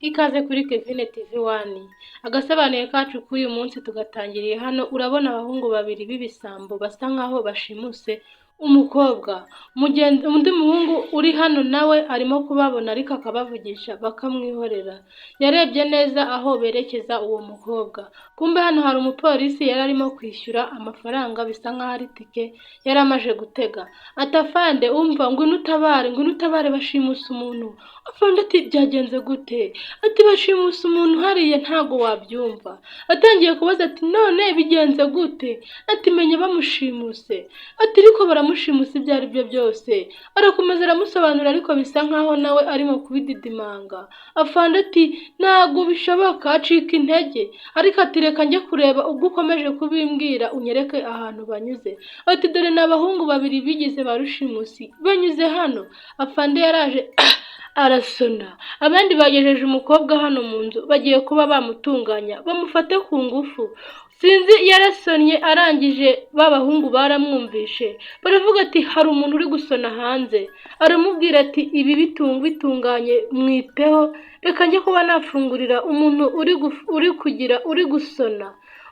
Ikaze kuri Kevin TV One. Agasobanuye kacu k'uyu munsi tugatangiriye hano, urabona abahungu babiri b'ibisambo basa nkaho bashimuse umukobwa. Mugenzi undi muhungu uri hano nawe arimo kubabona ariko akabavugisha bakamwihorera. Yarebye neza aho berekeza uwo mukobwa. Kumbe hano hari umupolisi yari arimo kwishyura amafaranga, bisa nkaho ari tike yari amaze gutega. Ati: "Afande, umva, ngwino utabare, ngwino utabare, bashimuse umuntu." Afande ati: "Byagenze gute?" Ati: "Bashimuse umuntu hariya, ntago wabyumva." Atangiye kubaza ati: "None bigenze gute?" Ati: "Menya bamushimuse." Ati: "Ariko baramushimuse ibyo ari byo byose." Arakomeza aramusobanurira, ariko bisa nkaho nawe arimo kubididimanga. Afande ati: "Ntabwo bishoboka." Acika intege, ariko ati: "Reka njye kureba ubwo ukomeje kubimbwira, unyereke ahantu banyuze." Ati: "Dore ni abahungu babiri bigize ba rushimusi banyuze hano." Afande yaraje arasona, abandi bagejeje umukobwa hano mu nzu, bagiye kuba bamutunganya bamufate ku ngufu. Sinzi, yarasonnye arangije ba bahungu baramwumvishe, baravuga ati: "Hari umuntu uri gusona hanze." Aramubwira ati: "Ibi bitunganye mwiteho, reka njye kuba nafungurira umuntu uri kugira uri gusona."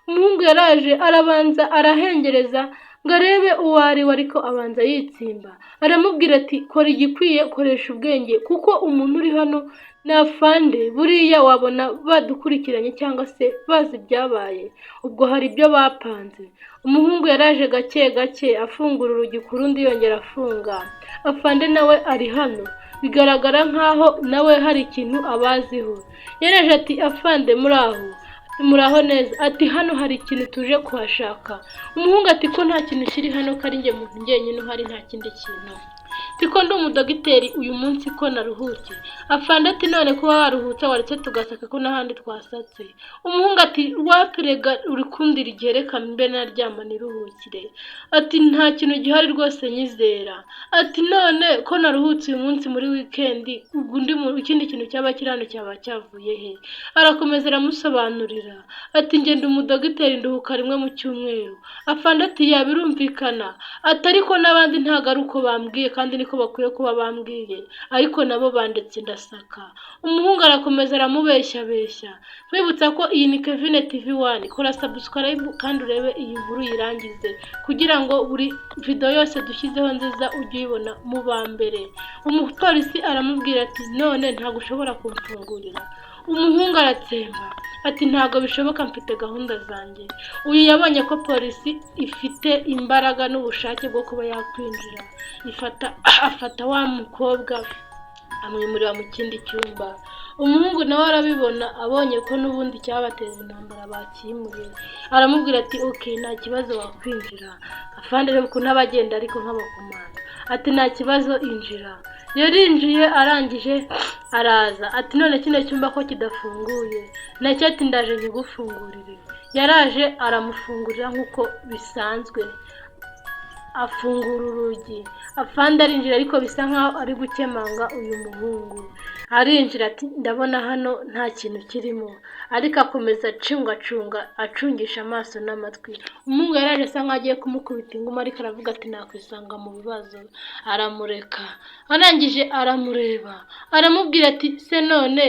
Umuhungu yaraje arabanza arahengereza ngo arebe uwo ari we, ariko abanza yitsimba. Aramubwira ati: "Kora igikwiye, koresha ubwenge, kuko umuntu uri hano ni afande, buriya wabona badukurikiranye cyangwa se bazi ibyabaye, ubwo hari ibyo bapanze." Umuhungu yaraje gake gake afungura urugi ku rundi, yongera afunga. Afande nawe ari hano, bigaragara nkaho nawe hari ikintu abaziho. Yaraje ati: "Afande, muraho?" "Muraho neza." Ati: "Hano hari ikintu tuje kuhashaka." Umuhungu ati: "Ko nta kintu kiri hano, ko ari njye muntu njyenyine uhari, nta kindi kintu, ko ndi umudogiteri uyu munsi, ko naruhutse?" Afande ati: "None kuba waruhutse, waretse tugasaka ko n'ahandi twasatse?" Umuhungu ati: "Waperega uri kundira igihe, reka mbe naryama niruhukire." Ati: "Nta kintu gihari rwose, nyizera." Ati: "None ko naruhutse uyu munsi muri wikendi, ubwo undi ikindi kintu cyaba kiri hano cyaba cyavuye he?" Arakomeza aramusobanurira ati: "Ngenda umudogiteri, nduhuka rimwe mu cyumweru." Afande ati: "Ya, birumvikana." Ati: "Ariko n'abandi ntabwo ari uko bambwiye, kandi niko bakwiye kuba bambwiye, ariko nabo bandetse ndasaka." Umuhungu arakomeza aramubeshyabeshya. Nkwibutsa ko iyi ni Kevin TV One. Kora subscribe kandi urebe iyi nkuru uyirangize, kugira ngo buri video yose dushyizeho nziza ujye uyibona mu ba mbere. Umupolisi aramubwira ati: "None ntabwo ushobora kumfungurira?" Umuhungu aratsemba ati: "Ntabwo bishoboka, mfite gahunda zanjye." Uyu yabonye ko polisi ifite imbaraga n'ubushake bwo kuba yakwinjira, ifata afata wa mukobwa amwimurira mu kindi cyumba. Umuhungu nawe arabibona, abonye ko n'ubundi cyabateza intambara bakimuye, aramubwira ati: "OK, nta kibazo, wakwinjira." Afande reba ukuntu aba agenda ariko nk'abakomanda. Ati: "Nta kibazo, injira." Yarinjiye, arangije araza ati: "None kino cyumba ko kidafunguye?" Nacyo ati: "Ndaje nkigufungurire." Yaraje aramufungurira nk'uko bisanzwe, afungura urugi, afande arinjira, ariko bisa nkaho ari gukemanga uyu muhungu. Arinjira ati: "Ndabona hano nta kintu kirimo," ariko akomeza acungacunga, acungisha amaso n'amatwi. Umuhungu yaraje asa nkaho agiye kumukubita inguma, ariko aravuga ati: "Nakwisanga mu bibazo." Aramureka, arangije aramureba, aramubwira ati: "Se none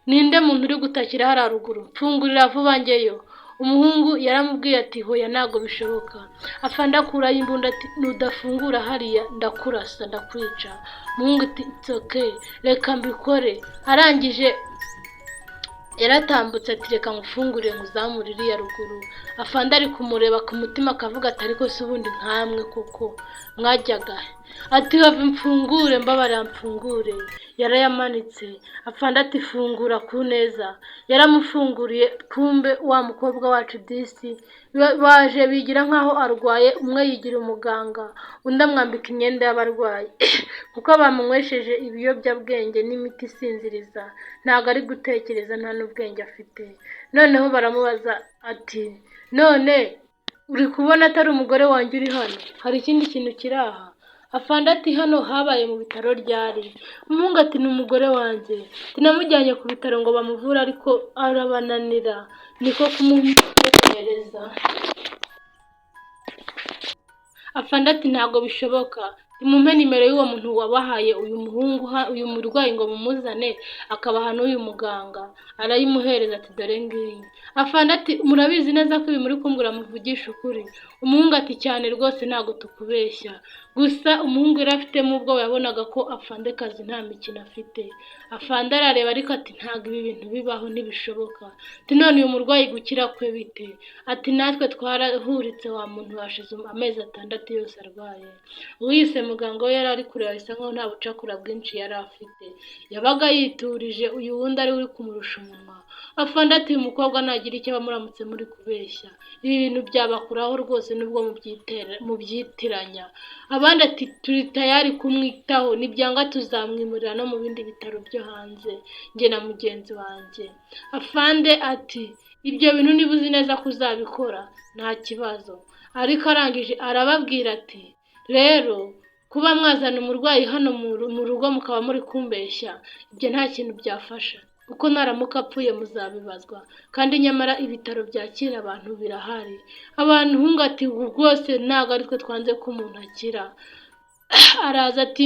ninde muntu uri gutakira hariya ruguru? Mfungurira vuba njyeyo." Umuhungu yaramubwiye ati: "Hoya, ntabwo bishoboka." Afande akurayo imbunda ati: "Nudafungura hariya ndakurasa, ndakwica." Umuhungu ati: "It's okay, reka mbikore." Arangije yaratambutse ati: "Reka ngufungurire nkuzamure iriya ruguru." Afande ari kumureba, ku mutima akavuga ati: "Ariko se ubundi nkamwe koko mwajyaga he?" Ati: "Have, mfungure, mbabarira, mfungure." Yarayamanitse. Afande ati: "Fungura ku neza." Yaramufunguriye. Kumbe wa mukobwa wacu disi baje bigira nkaho arwaye, umwe yigira umuganga, undi amwambika imyenda y'abarwayi, kuko bamunywesheje ibiyobyabwenge n'imiti isinziriza, ntabwo ari gutekereza, nta n'ubwenge afite. Noneho baramubaza ati: "None uri kubona atari umugore wanjye uri hano? Hari ikindi kintu kiri aha?" Afande ati: "Hano habaye mu bitaro ryari?" Umuhungu ati: "Ni umugore wanjye, tinamujyanye ku bitaro ngo bamuvure, ariko arabananira, niko kumumuhereza." Afande ati: "Ntabwo bishoboka." Nimumpe nimero y'uwo muntu wabahaye uyu muhungu, uyu murwayi ngo mumuzane, akabaha n'uyu muganga. Arayimuhereza ati dore ngiyi. Afande ati murabizi neza ko ibi muri kumbwira muvugisha ukuri? Umuhungu ati cyane rwose, ntabwo tukubeshya. Gusa umuhungu yari afitemo ubwoba, yabonaga ko afandekazi nta mikino afite. Afande arareba ariko ati ntabwo ibi bintu bibaho, ntibishoboka. Ati none uyu murwayi gukira kwe bite? Ati natwe twarahuritse, wa muntu hashize amezi 6 yose arwaye. Uwiyise muganga we yari ari kureba bisa nkaho nta bucakura bwinshi yari afite, yabaga yiturije, uyu wundi ari we uri kumurusha umunwa. Afande ati uyu mukobwa nagira icyo aba muramutse muri kubeshya, ibi bintu byabakuraho rwose nubwo mubyitiranya. Abandi ati turi tayari kumwitaho, nibyanga tuzamwimurira no mu bindi bitaro byo hanze, njye na mugenzi wanjye. Afande ati ibyo bintu niba uzi neza ko uzabikora nta kibazo. Ariko arangije arababwira ati rero kuba mwazana umurwayi hano mu rugo mukaba muri kumbeshya, ibyo nta kintu byafasha, kuko naramuka apfuye muzabibazwa, kandi nyamara ibitaro byakira abantu birahari. Abantu hungu ati rwose ntabwo ari twe twanze ko umuntu akira. Araza ati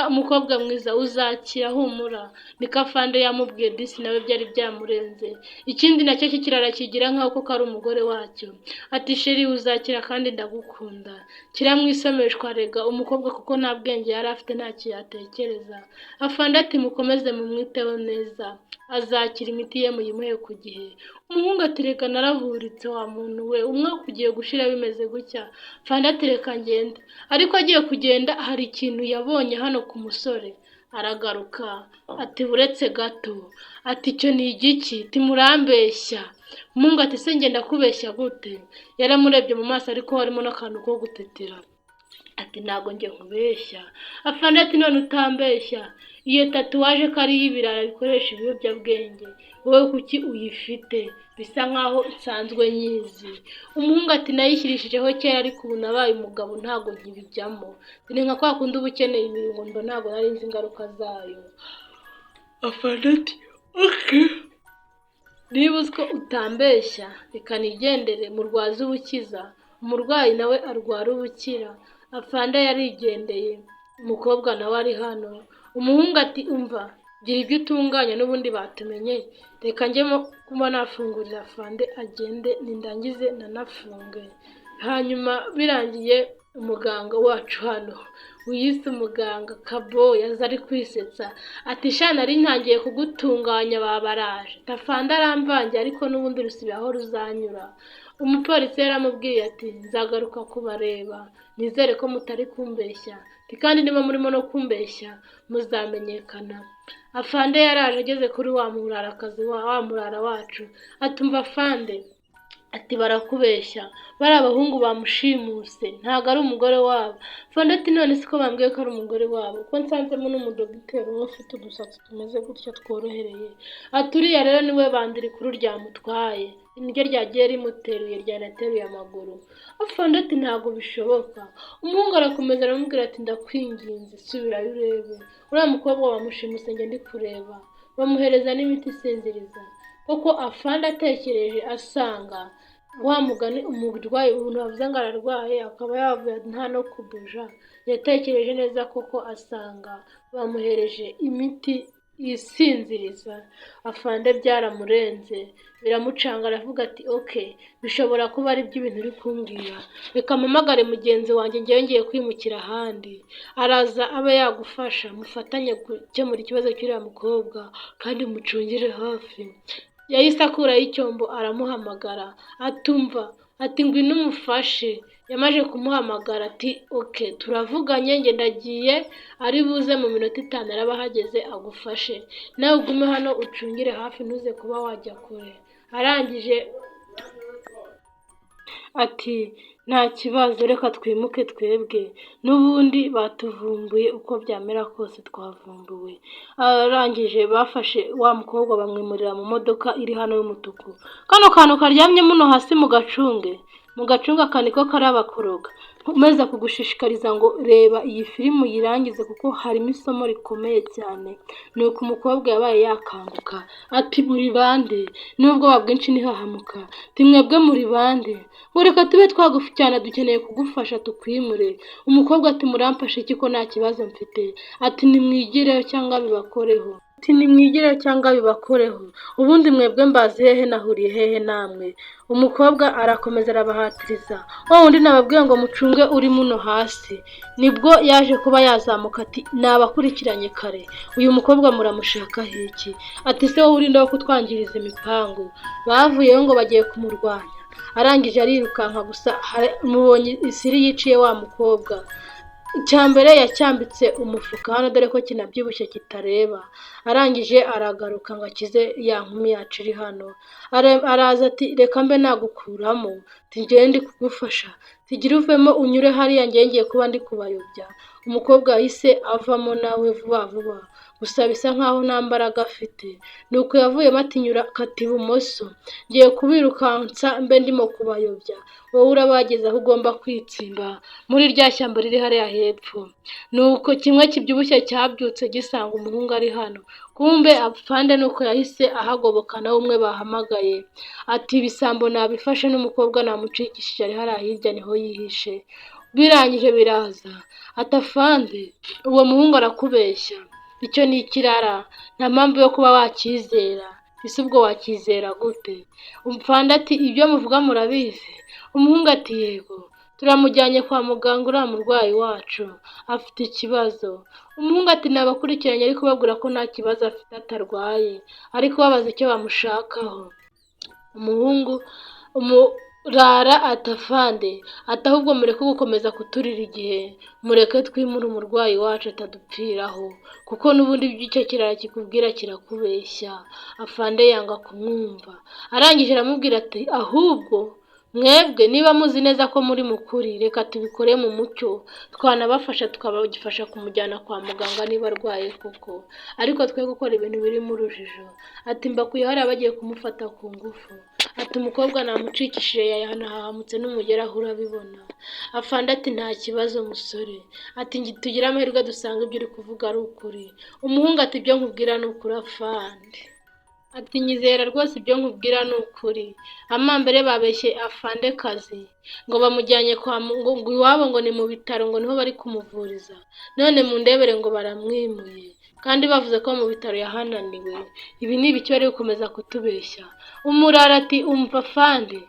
umukobwa mwiza uzakira humura. Niko afande yamubwiye, disi nawe byari byamurenze. Ikindi nacyo cy'ikirara kigira nkaho koko ari umugore wacyo. Ati chérie uzakira kandi ndagukunda. Kiramwisomeshwa rega umukobwa, kuko nta bwenge yari afite, ntacyo yatekereza. Afande ati mukomeze mumwiteho neza, azakira, imiti ye muyimuhe ku gihe. Umuhungu ati reka narahuritse wa muntu we, umwaka ugiye gushira bimeze gutya. Afande ati reka ngende. Ariko agiye kugenda hari ikintu yabonye hano ku musore, aragaruka ati buretse gato. Ati icyo ni igiki? Timurambeshya. Umuhungu ati se ngenda kubeshya gute? Yaramurebye mu maso ariko harimo n'akantu ko gutetera. Ati ntabwo njye nkubeshya. Afande ati none utambeshya, iyo tatouage ko ari iy'ibirara bikoresha ibiyobyabwenge, wowe kuki uyifite? Bisa nkaho nsanzwe nyizi. Umuhungu ati nayishyirishijeho kera, ariko ubu nabaye umugabo ntabwo nkibijyamo. Ni nka kwa kundi uba ukeneye imirongo, mba ntabwo nari nzi ingaruka zayo. Afande ati okay, niba uzi ko utambeshya reka nigendere, murwaze ubukiza, umurwayi nawe arwara ubukira. Afande yarigendeye, umukobwa nawe ari hano. Umuhungu ati umva, gira ibyo utunganya n'ubundi batumenye, reka njyemo kuba nafungurira afande agende, nindangize nanafunge. Hanyuma birangiye umuganga wacu hano wiyise umuganga Kabo yaza ari kwisetsa ati sha nari ntangiye kugutunganya babaraje, afande aramvangiye, ariko n'ubundi rusibe aho ruzanyura. Umupolisi yaramubwiye ati nzagaruka kubareba, nizere ko mutari kumbeshya, kandi niba murimo no kumbeshya muzamenyekana. Afande yaraje ageze kuri wa murarakazi wa murara wacu, atumva afande ati barakubeshya, bari abahungu bamushimuse ntabwo ari umugore wabo. Afande ati none siko bambwiye ko ari umugore wabo, ko nsanzemo n'umudogiteri umwe ufite udusatsi tumeze gutya tworohereye? Ati uriya rero niwe bandi rikuru ryamutwaye, niryo ryagiye rimuteruye, ryanateruye amaguru. Afande ati ntabwo bishoboka. Umuhungu arakomeza aramubwira ati ndakwinginze subirayo urebe uriya mukobwa bamushimuse, njye ndi kureba bamuhereza n'imiti isinziriza koko. Afande atekereje asanga wa mugani umurwayi umuntu bavuze ngo ararwaye akaba yavuye nta no kubuja. Yatekereje neza koko asanga bamuhereje imiti isinziriza. Afande byaramurenze biramucanga, aravuga ati okay, bishobora kuba ari byo ibintu uri kumbwira, reka mpamagare mugenzi wanjye, ngewe ngiye kwimukira ahandi, araza abe yagufasha mufatanye gukemura ikibazo cy'uriya mukobwa kandi mucungire hafi. Yahise akuraho icyombo aramuhamagara, atumva ati ngwino umufashe. Yamaze kumuhamagara ati okay, turavuganye, njye ndagiye, ari buze mu minota 5 araba ahageze agufashe, nawe ugume hano ucungire hafi ntuze kuba wajya kure. Arangije ati nta kibazo, reka twimuke twebwe n'ubundi batuvumbuye, uko byamera kose twavumbuwe. Arangije bafashe wa mukobwa bamwimurira mu modoka iri hano y'umutuku. Kano kantu karyamye muno hasi mu gacunge, mu gacunga aka niko karabakoroga. Nkomeza kugushishikariza ngo reba iyi filime uyirangize kuko harimo isomo rikomeye cyane. Nuko umukobwa yabaye yakanguka ati muri bande? N'ubwoba bwinshi ntihahamuka, ati mwebwe muri bande? Ngo reka tube twagufi cyane, dukeneye kugufasha tukwimure. Umukobwa ati muramfasha iki ko nta kibazo mfite? Ati nimwigireho cyangwa bibakoreho. Ati nimwigireho cyangwa bibakoreho. Ubundi mwebwe mbazi hehe, nahuriye hehe namwe? Umukobwa arakomeza arabahatiriza. Wa wundi nababwiye ngo mucunge uri muno hasi, nibwo yaje kuba yazamuka ati nabakurikiranye kare, uyu mukobwa muramushakaho iki? Ati se wowe urinda wo kutwangiriza imipangu? Bavuyeyo ngo bagiye kumurwanya, arangije arirukanka gusa mubonye isiri yiciye wa mukobwa. Icya mbere yacyambitse umufuka hano dore ko kinabyibushye kitareba, arangije aragaruka ngo akize ya nkumi yacu iri hano. Araza ati reka mbe nagukuramo, ati njyewe ndi kugufasha, tugira uvemo unyure hariya njyewe ngiye kuba ndi kubayobya. Umukobwa yahise avamo nawe vuba vuba, gusa bisa nkaho nta mbaraga afite. Nuko yavuyemo ati nyura kata ibumoso, ngiye kubirukansa mbe ndimo kubayobya, wowe urabageza aho ugomba kwitsimba muri rya shyamba riri hariya hepfo. Nuko kimwe kibyibushye cyabyutse gisanga umuhungu ari hano, kumbe afande nuko yahise ahagoboka nawe umwe bahamagaye ati ibisambo nabifashe n'umukobwa namucikishije ari hariya hirya niho yihishe. Birangije biraza ati afande uwo muhungu arakubeshya, icyo ni ikirara, nta mpamvu yo kuba wacyizera, ese ubwo wacyizera gute? Umfande ati ibyo muvuga murabizi? Umuhungu ati yego, turamujyanye kwa muganga uriya murwayi wacu afite ikibazo. Umuhungu ati nabakurikiranye ariko babwira ko nta kibazo afite atarwaye, ariko babaza icyo bamushakaho. Umuhungu umurara ati afande, ati ahubwo mureke gukomeza kuturira igihe, mureke twimure umurwayi wacu atadupfiraho, kuko n'ubundi ibyo icyo kirara kikubwira kirakubeshya. Afande yanga kumwumva, arangije aramubwira ati ahubwo mwebwe niba muzi neza ko muri mukuri, reka tubikore mu mucyo, twanabafasha tukabagifasha kumujyana kwa muganga niba arwaye koko, ariko twe gukora ibintu birimo urujijo. Ati mbakuye hariya bagiye kumufata ku ngufu, ati umukobwa namucikishije yanahahamutse numugeraho urabibona. Afande ati nta kibazo musore, ati tugire amahirwe dusanga ibyo uri kuvuga ari ukuri. Umuhungu ati ibyo nkubwira ni ukuri afande. Ati nyizera rwose ibyo nkubwira ni ukuri. Amambere babeshye afande kazi ngo bamujyanye kwa ngo iwabo ngo ni mu bitaro ngo niho bari kumuvuriza, none mundebere ngo baramwimuye kandi bavuze ko mu bitaro yahananiwe. Ibi ni ibiki bari gukomeza kutubeshya? Umurara ati umva afande,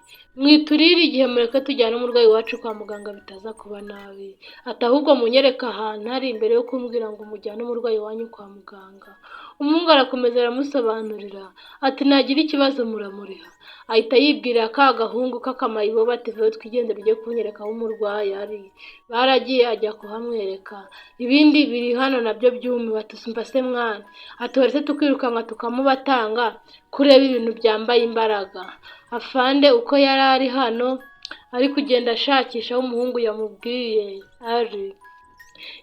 mwiturire igihe mureke tujyane umurwayi wacu kwa muganga bitaza kuba nabi. Ati ahubwo munyereke ahantu ari imbere yo kumbwira ngo mujyane umurwayi wanyu kwa muganga. Umuhungu arakomeza aramusobanurira ati nagira ikibazo muramuriha. Ahita yibwira ka gahungu k'akamayibobo ati vayo twigendere ujye kunyereka aho umurwayi ari. Baragiye ajya kuhamwereka, ibindi biri hano nabyo byumiwe. Ati umva se mwana, ati waretse tukirukanka tukamubatanga kureba ibintu byambaye imbaraga. Afande uko yari ari hano ari kugenda ashakisha aho umuhungu yamubwiye ari,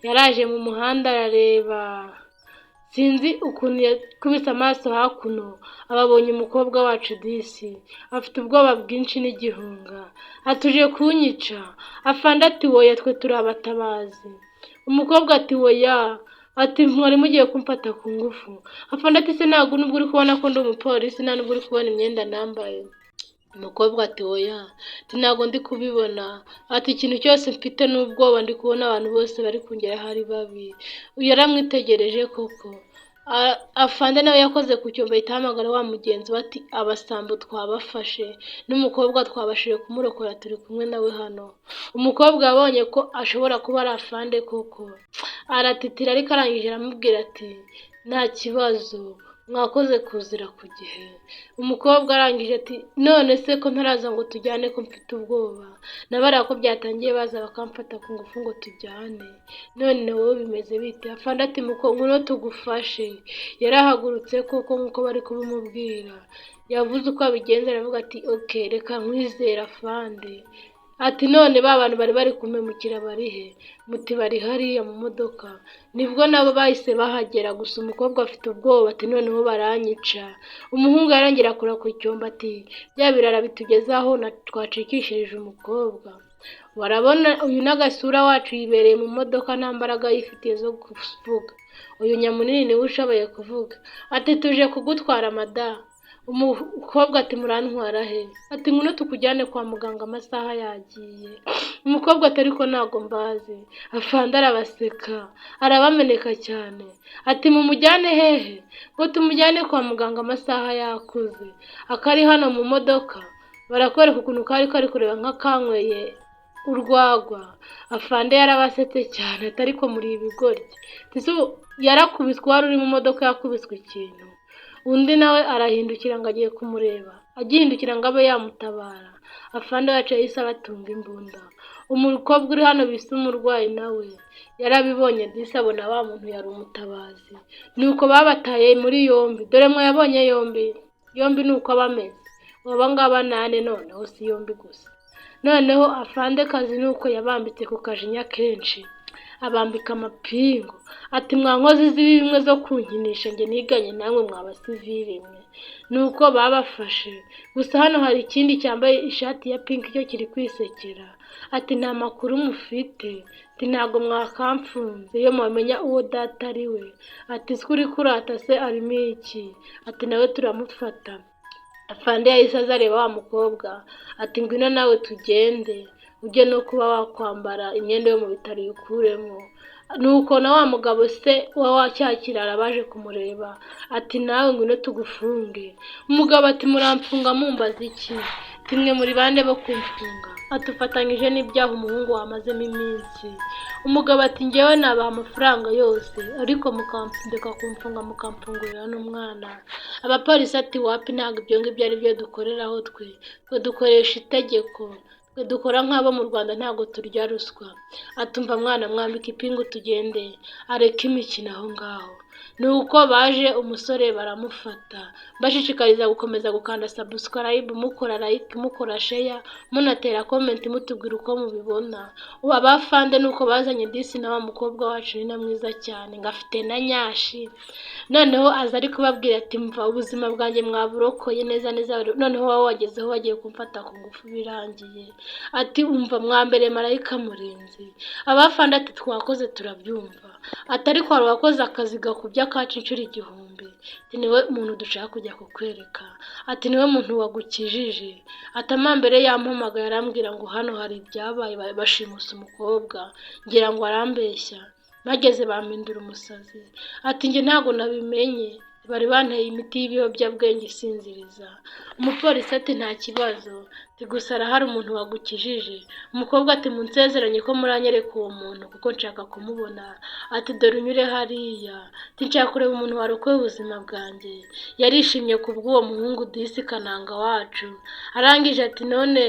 yaraje mu muhanda arareba, sinzi ukuntu yakubise amaso hakuno ababonye umukobwa wacu disi, afite ubwoba bwinshi n'igihunga, atuje kunyica. Afande ati woya twe turi abatabazi. Umukobwa ati woya, ati mwari mugiye kumfata ku ngufu. Afande ati se ntabwo nubwo uri kubona ko ndi umupolisi, nta nubwo uri kubona imyenda nambaye. Umukobwa ati oya, ati ntabwo ndi kubibona, ati ikintu cyose mfite n'ubwoba ndi kubona abantu bose bari kungeraho ari babi. Yaramwitegereje koko. Afande nawe yakoze ku cyombo ahita ahamagara wa mugenzi we ati abasambo twabafashe n'umukobwa twabashije kumurokora turi kumwe nawe hano. Umukobwa yabonye ko ashobora kuba ari afande koko, aratitira ariko arangije aramubwira ati nta kibazo mwakoze kuzira ku gihe. Umukobwa arangije ati none se ko ntaraza ngo tujyane ko mfite ubwoba, na bariya ko byatangiye baza bakamfata ku ngufu ngo tujyane, none wowe bimeze bite? Afande ati muko ngwino tugufashe. Yarahagurutse koko nk'uko bari kubimubwira, yavuze uko abigenza aravuga ati ok reka nkwizere afande. Ati none ba bantu bari bari kumpemukira bari he? Muti bari hariya mu modoka. Nibwo nabo bahise bahagera, gusa umukobwa afite ubwoba ati noneho baranyica. Umuhungu yarangira akora ku cyombo ati bya birara bitugezaho twacikishirije umukobwa. Barabona uyu n'agasura wacu yibereye mu modoka, nta mbaraga yifitiye zo kuvuga. Uyu nyamunini niwe ushoboye kuvuga, ati tuje kugutwara madamu. Umukobwa ati murantwara he? Ati ngwino tukujyane kwa muganga, amasaha yagiye. Umukobwa ati ariko ntago mbazi. Afande arabaseka, arabameneka cyane, ati mumujyane hehe? Ngo tumujyane kwa muganga, amasaha yakuze. Akari hano mu modoka barakwereka ukuntu kari kari kureba nk'akanyweye urwagwa. Afande yarabasetse cyane, ati ariko muri ibigoryi. Yarakubiswe, wari uri mu modoka yakubiswe ikintu. Undi nawe arahindukira ngo agiye kumureba, agihindukira ngo abe yamutabara, afande wacu yahise abatunga imbunda. Umukobwa uri hano bisa umurwayi nawe yarabibonye disi, abona wa muntu yari umutabazi. Nuko babataye muri yombi, dore mwayabonye yombi yombi, ni uko aba ameze aba ngaba nane, noneho si yombi gusa. Noneho afande kazi ni uko yabambitse ku kajinya kenshi, abambika amapingu, ati mwa nkozi z'ibibi bimwe zo kunkinisha, njye niganye namwe mwa basivili mwe. Nuko babafashe. Gusa hano hari ikindi cyambaye ishati ya pink cyo kiri kwisekera, ati nta makuru mufite, ati ntabwo mwakamfunze iyo mwamenya uwo data ari we. Ati se uri kurata se arimo iki? Ati nawe turamufata. Afande yahise aza areba wa mukobwa, ati ngwino nawe tugende, ujye no kuba wakwambara imyenda yo mu bitaro uyikuremo. Nuko na wa mugabo se wa cya kirara baje kumureba, ati nawe ngwino tugufunge. Umugabo ati muramfunga mumbaza iki? Timwe muri bande bo kumfunga? Atufatanyije n'ibyaha umuhungu wamazemo iminsi. Umugabo ati njyewe nabaha amafaranga yose, ariko mukandeka kumfunga mukamfungurira n'umwana. Abapolisi ati wapi, ntabwo ibyo ngibyo ari byo dukoreraho, twe dukoresha itegeko, twe dukora nk'abo mu Rwanda, ntabwo turya ruswa. Atumva mwana mwambika ipingu tugende, areke imikino aho ngaho. Nuko baje umusore baramufata. Bashishikariza gukomeza gukanda subscribe, mukora like, mukora share, munatera comment, mutubwira uko mubibona. Ubu abafande nuko bazanye disi na wa mukobwa wacu ni na mwiza cyane, ngo afite na nyashi. Noneho aza ari kubabwira ati mva ubuzima bwanjye mwaburokoye neza neza, noneho wowe wagezeho bagiye kumfata ku ngufu birangiye. Ati umva mwambere marayika murinzi. Abafande ati twakoze turabyumva, ati ariko hari uwakoze akazi gakubye akacu inshuro 1000, ati niwe muntu dushaka kujya kukwereka, ati niwe muntu wagukijije. Ati amambere yampamagaye arambwira ngo hano hari ibyabaye, bashimusa umukobwa, ngira ngo arambeshya, bageze bampindura umusazi. Ati njye ntabwo nabimenye, bari banteye imiti y'ibiyobyabwenge isinziriza. Umupolisi ati nta kibazo, ati gusa arahari umuntu wagukijije. Umukobwa ati munsezeranye ko muranyereka uwo muntu kuko nshaka kumubona. Ati dore unyure hariya, ati nshaka kureba umuntu warokoye ubuzima bwanjye. Yarishimye kubw'uwo muhungu disi Kananga wacu. Arangije ati none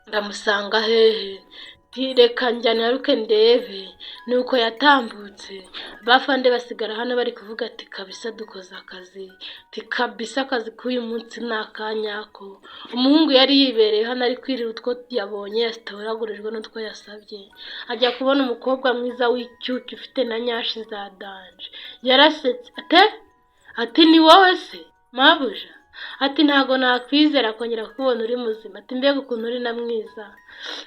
ndamusanga hehe? Reka njya nyaruke ndebe. Nuko yatambutse, abafande basigara hano bari kuvuga ati kabisa dukoze akazi, ati kabisa akazi k'uyu munsi ni akanyako. Umuhungu yari yibereye hano ari kwirira utwo yabonye yatoragurijwe n'utwo yasabye, ajya kubona umukobwa mwiza w'icyuki ufite na nyashi za danje. Yarasetse ate ati ni wowe se mabuja? Ati ntago nakwizera kongera kukubona uri muzima, ati mbega ukuntu uri na mwiza.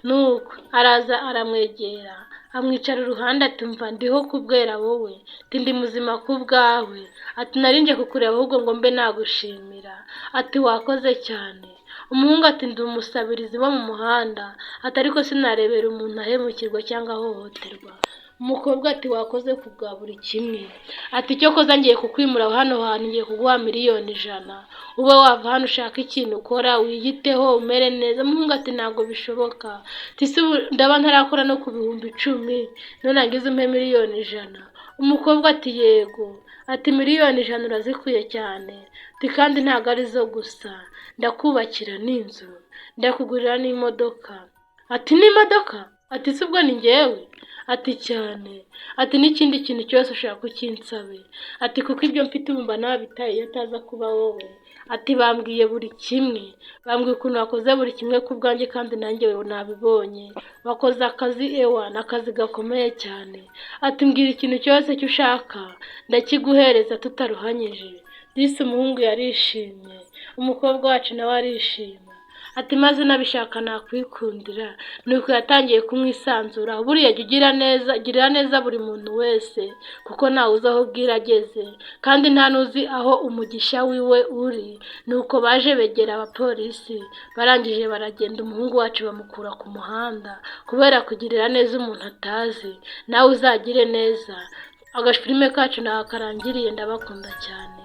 Nuko araza aramwegera, amwicara iruhande, ati mva ndiho kubwera wowe, ati ndi muzima ku bwawe, ati narinje kukureba ahubwo ngo mbe nagushimira, ati wakoze cyane. Umuhungu ati ndi umusabirizi wo mu muhanda, ati ariko sinarebera umuntu ahemukirwa cyangwa ahohoterwa. Umukobwa ati wakoze ku bwa buri kimwe, ati icyo koza ngiye kukwimura hano hantu, ngiye kuguha 100,000,000 ube wava hano ushaka ikintu ukora wiyiteho umere neza. Umuhungu ati ntabwo bishoboka, ati se ubu ndaba ntarakora no ku 10,000 none ngize umpe 100,000,000. Umukobwa ati yego, ati 100,000,000 urazikwiye cyane, ati kandi ntabwo arizo gusa, ndakubakira n'inzu, ndakugurira n'imodoka. Ati n'imodoka? Ati se ubwo ni njyewe? Ati cyane. Ati n'ikindi kintu cyose ushaka ukinsabe. Ati kuko ibyo mfite ubu mba nabitaye iyo ataza kuba wowe. Ati bambwiye buri kimwe, bambwiye ukuntu wakoze buri kimwe ku bwanjye kandi nanjye nabibonye, wakoze akazi ewa ni akazi gakomeye cyane. Ati mbwira ikintu cyose cyo ushaka ndakiguhereza tutaruhanyije. Disi umuhungu yarishimye, umukobwa wacu nawe arishima. Ati maze nabishaka nakwikundira. Nuko yatangiye kumwisanzura. Buriya jya ugira neza, girira neza buri muntu wese, kuko ntawe uzi aho bwira ageze, kandi nta n'uzi aho umugisha wiwe uri. Nuko baje begera abapolisi, barangije baragenda, umuhungu wacu bamukura ku muhanda kubera kugirira neza umuntu atazi. Nawe uzagire neza. Agafilime kacu ntaho karangiriye, ndabakunda cyane.